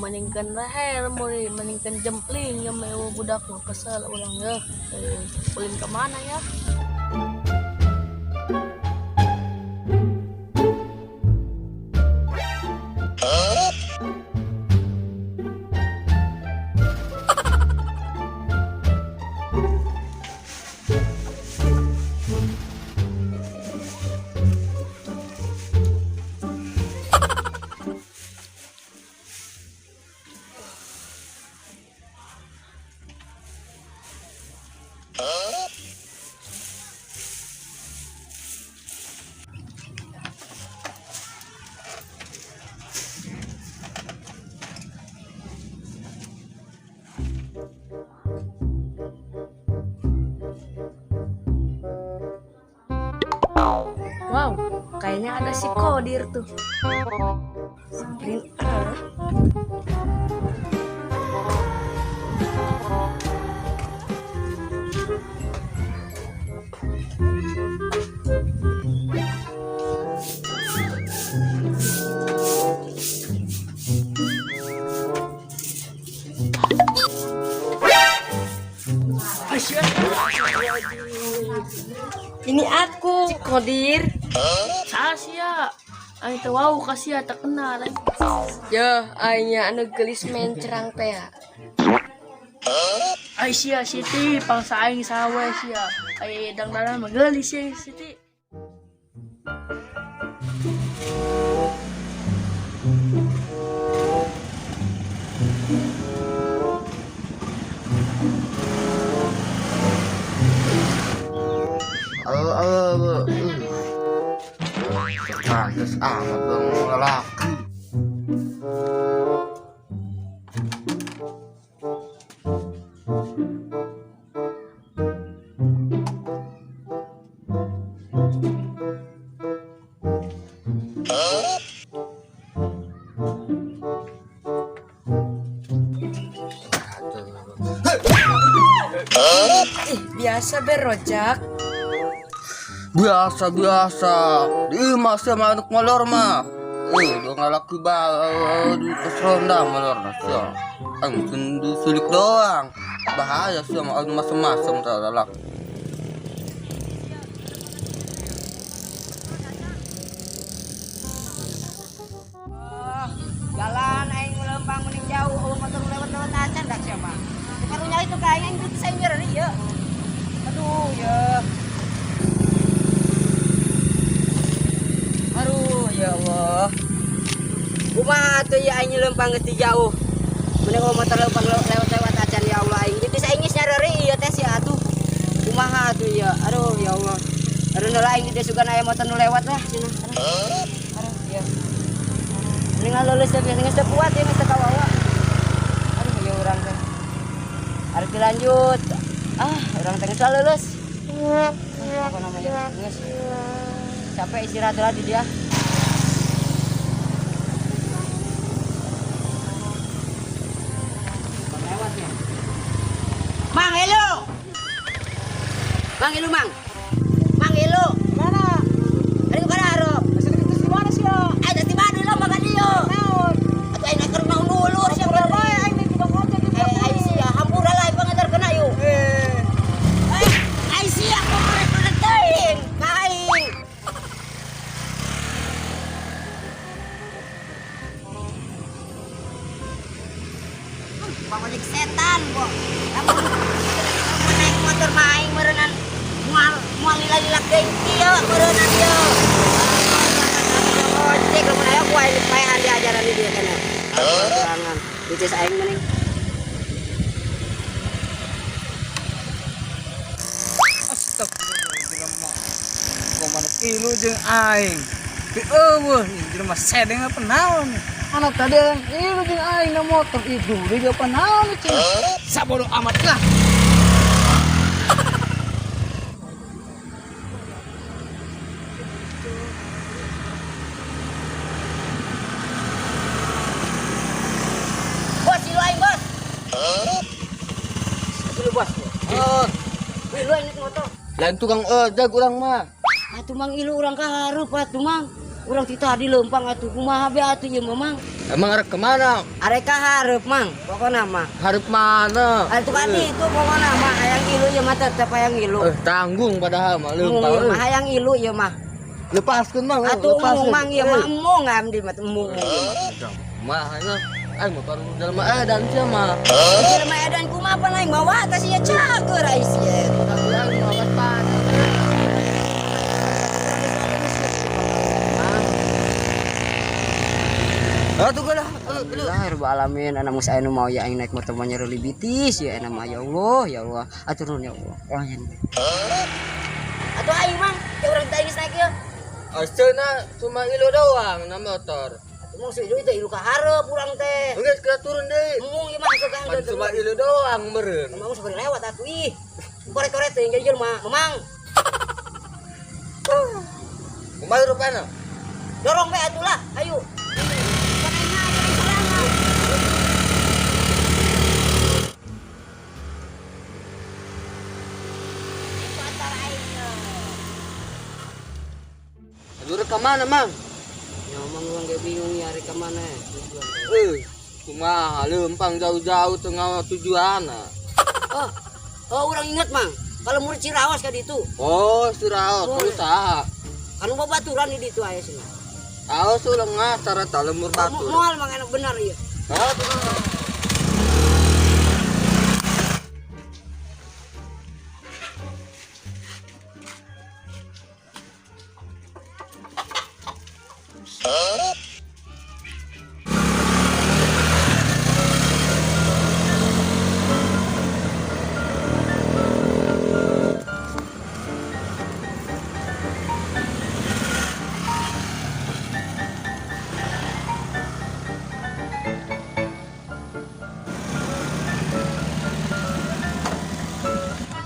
Meningkan leher, meningkan jempling, ya mewa budak mah kesel urang ya. Ulin kemana ya? Wow, kayaknya ada si Kodir tuh. Samperin ah. Ini aku, si Kodir. Sasia, aing teh wau kasih tak kenal. Ya, aingnya anu geulis mencrang teh. Ai sia Siti, pangsa aing sawe sia. Ai dangdanan mah geulis sia Siti. Pantes amat bang lelaki. Ih, biasa berojak. Biasa biasa. Ih masih manuk molor mah. Udah ngalaki di pos ronda molor sia. Ang sundu sulik doang. Bahaya sih sama masem-masem lalak. Jalan aing lempang mending jauh, eueuh motor lewat-lewat acan dak sia mah. Karunya itu ka aing aing duit saya nyeri ieu. Aduh ya. Aduh ya Allah. Kumaha atuh ieu aing lempang geus jauh. Mending motor lempang lewat-lewat acan ya Allah aing. Jadi saya geus nyeri ieu teh sia atuh. Kumaha atuh ieu? Aduh ya Allah. Aduh nu aing di sugan aya motor nu lewat lah cenah. Aduh ya. Mending lulus teh geus teu kuat ya geus teu kawawa. Aduh ya urang teh. Harus dilanjut. Ah, urang teh geus lulus. Apa namanya? Geus. Capek istirahat lah di dia. Lewatnya. Mang Elo. Mang Elo Mang. Mang Elo. Mana? Ada ke harap. Di mana sih ya? Ada di mana lo makan dia? Naon? Atuh aing keur naon dulur sia bae aing di tukang ojek di aing sia hampura lah pangantar kena yuk. Eh. Aing sia korek teuing ka aing. Bang ojek setan kok. Lamun naik motor mah aing meureunnan moal moal lila-lila deui kieu meureunnan ieu. Ojek lamun aya ku aing paehan diajaran di dieu kana. Sorangan. Dices aing mending. Astagfirullah. Kumaha ilu jeung aing. Pi eueuh jelema sedeng apa naon? Anak tadi yang ilu jeung aing na motor itu dia apa naon cenah. Sabodo amat lah. Bos, ilu aing, bos. Ilu bos. Oh, Ilu aing naik motor. lain tukang ojek urang mah. Atuh mang ilu urang ka hareup atuh mang. Urang ti tadi leumpang atuh kumaha be atuh ieu mah mang. Emang arek kemana? Arek ka hareup Mang, pokona mah. Hareup mana? Atuh kan itu pokona mah hayang ilu ieu mah tetep hayang ilu. Tanggung padahal mah Embung leumpang. ieu mah hayang ilu ieu mah. Lepaskeun Mang, Atuh embung lepaskeun. Mang ieu mah embung abdi mah embung. Mah nya aing motor jelema edan sia mah. Jelema edan kumaha pan aing mawa tas ieu cager ai sia. Tapi aing mah waspada. Atuh gelah, lu. Alhamdulillah rabbil alamin anak mus anu mau ya aing naik motor mah nyereli bitis ya enak mah ya Allah ya Allah atur nuhun ya Allah. Oh yen. Atuh aing Mang, ya urang teh geus naik ieu. Aseuna cuma ilu doang na motor. Atuh mung ilu teh ilu ka hareup urang teh. Geus kena turun deui. Embung ieu mah ke Pan cuma ilu doang meureun. Mau sekali lewat atuh ih. Koret-koret teh jadi jelema, Mamang. Kumaha rupana? Dorong bae atuh lah, ayo. Kan aing mah aing sorangan. Motor aing ye. Aduh rek ka mana, Mang? Ya Mamang urang ge bingung ya arek ka mana tujuan. Kumaha leumpang jauh-jauh teu ngawa tujuanna. Oh, oh urang inget Mang. Kalau murid Ciraos ka ditu. Oh, Ciraos, Oh. kudu saha? Kan babaturan di ditu aya cenah. Aos ulah ngasar eta lembur batur. Moal Mang enak bener ieu. Oh, tuh.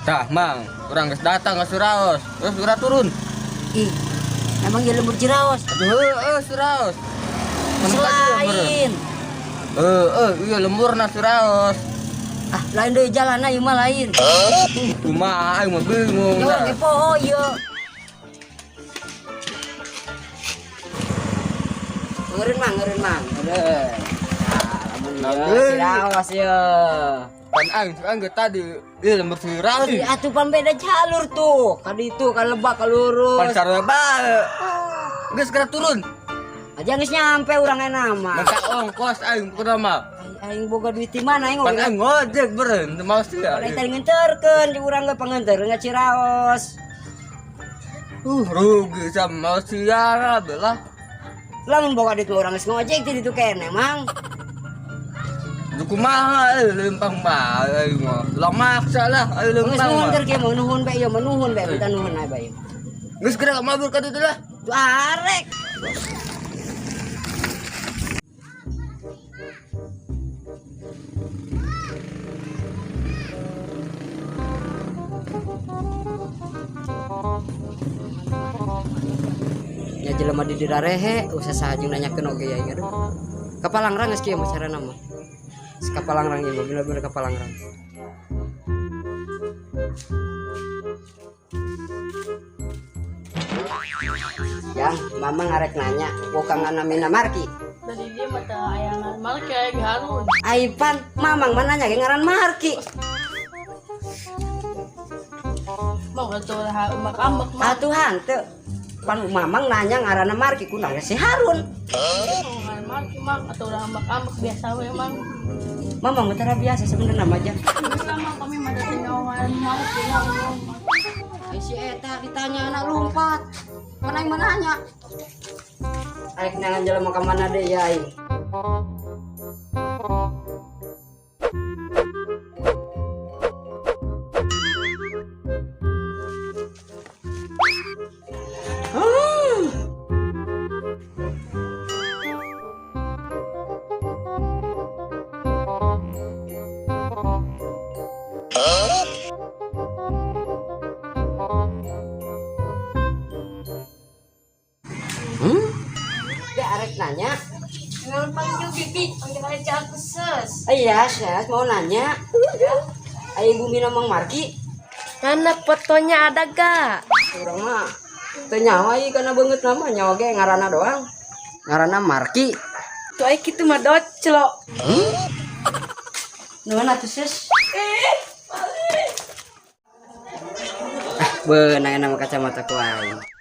Tah, Mang, urang geus datang ke Ciraos. Terus segera turun. Ih, emang ieu lembur Ciraos. Aduh, heueuh Ciraos. Selain. Heeh, iya lemburna Ciraos. Ah, lain deui jalanna ieu mah lain. Kumaha aing mah bingung. Ya urang ge poho ieu. Ngeureun Mang, ngeureun Mang. Ngeureun. Ah, lamun ieu Ciraos ieu. Pan aing aing ge tadi ieu lembur Ciraos. Ih, atuh pan beda jalur tuh. Ka ditu ka lebak ka lurus. Pan sarua bae. Geus segera turun. Aja geus nyampe urang enak mah. Minta ongkos aing kudu mah. Aing boga duit di mana aing Pan oge. aing ngojek beureun teu mau sia. Aing tadi ngenterkeun di urang ge pangenterkeun ka Ciraos. Rugi sama sia belah. Lamun boga duit mah urang geus ngojek ti ditu keneh, Mang. Duh kumaha leumpang bae aing mah. Lah maksa lah aing Geus leumpang nuhun mah. keur kieu mah nuhun bae ieu mah nuhun bae minta nuhun ae bae. Geus geura mabur ka ditu lah. Tuh arek. Ya jelema di dirarehe usah saha jeung nanyakeun oge ya aduh. Kapalangrang geus kieu mah carana mah. Geus kapalangrang ieu mah bener-bener kapalangrang. Yang mama ngarek nanya, bukan ngamina Marki. Dari dia mata ayangan Marki aya ge Harun. Aipan, mamang mana nanya ge ngaran Marki. Mau atuh lah umak ambek mah. Atuh hanteu. Pan mamang nanya ngaranna Marki kunaon si Harun. Mau ngaran Marki Mang atau udah ambek ambek biasa we Mang. Mamang mah tara biasa sebenarnya mah aja. Alhamdulillah Mang kami mah datang ngawan Marki Mang. Ai si eta ditanya anak lompat. Mana yang nanya? Aik nangan jelema ka mana deui ya aing. Dia arek nanya. Jangan panggil bibi, panggil aja aku ses. Iya, Ses, mau nanya. Ayo Ibu Mina Mang Marki. Mana fotonya ada gak? Urang mah teu nyawa ieu kana beungeut nama nyawa ge ngaranna doang. Ngaranna Marki. Tuh ai kitu mah doclok. Nuhun atuh sis. Beunang nama kacamata ku aing.